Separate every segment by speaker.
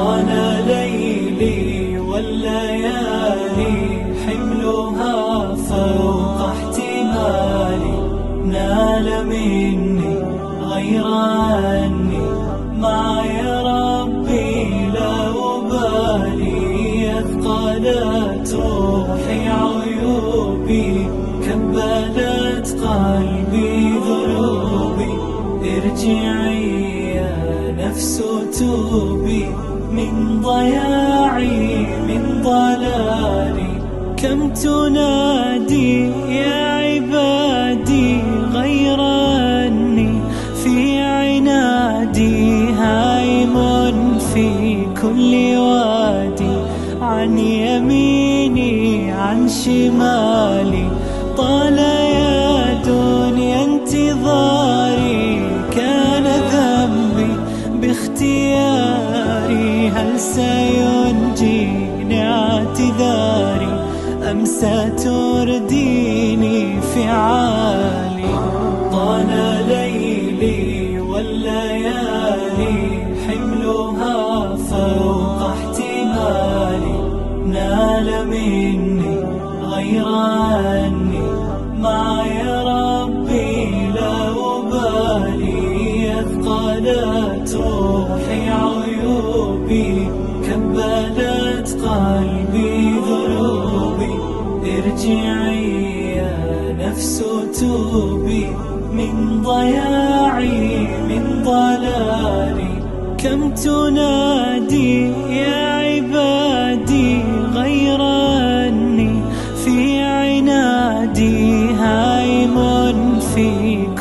Speaker 1: طال ليلي والليالي حملها فوق احتمالي، نال مني غير أني معي ربي لا أبالي. أثقلت روحي عيوبي، كبلت قلبي ذنوبي. ارجعي يا نفس توبي من ضياعي من ضلالي. كم تنادي يا عبادي غير أني في عنادي، هائم في كل وادي، عن يميني عن شمالي. طال يا دنيا انتظاري، كان ذنبي باختياري. هل سينجيني اعتذاري أم سترديني فعالي؟ طال ليلي والليالي حملها فوق احتمالي، نال مني غير أني معي ربي لا أبالي. أثقلت روحي عيوبي، كبلت قلبي ذنوبي. ارجعي يا نفس توبي من ضياعي من ضلالي. كم تنادي يا عبادي غير أني في عنادي، هائم في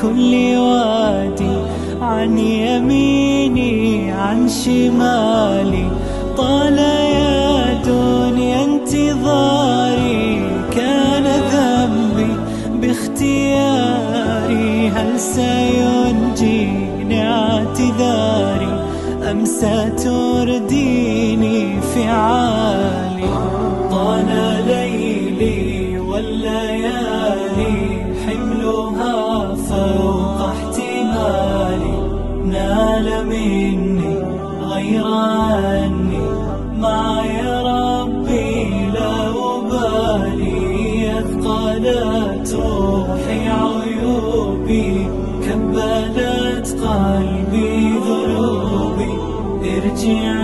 Speaker 1: كل وادي، عن يميني عن شمالي. طال يا دنيا انتظاري، كان ذنبي باختياري. هل سينجيني اعتذاري أم سترديني فعالي؟ طال ليلي والليالي حملها فوق احتمالي، نال مني غير أني معي ربي لا أبالي. أثقلت روحي عيوبي، كبلت قلبي ذنوبي. ارجعي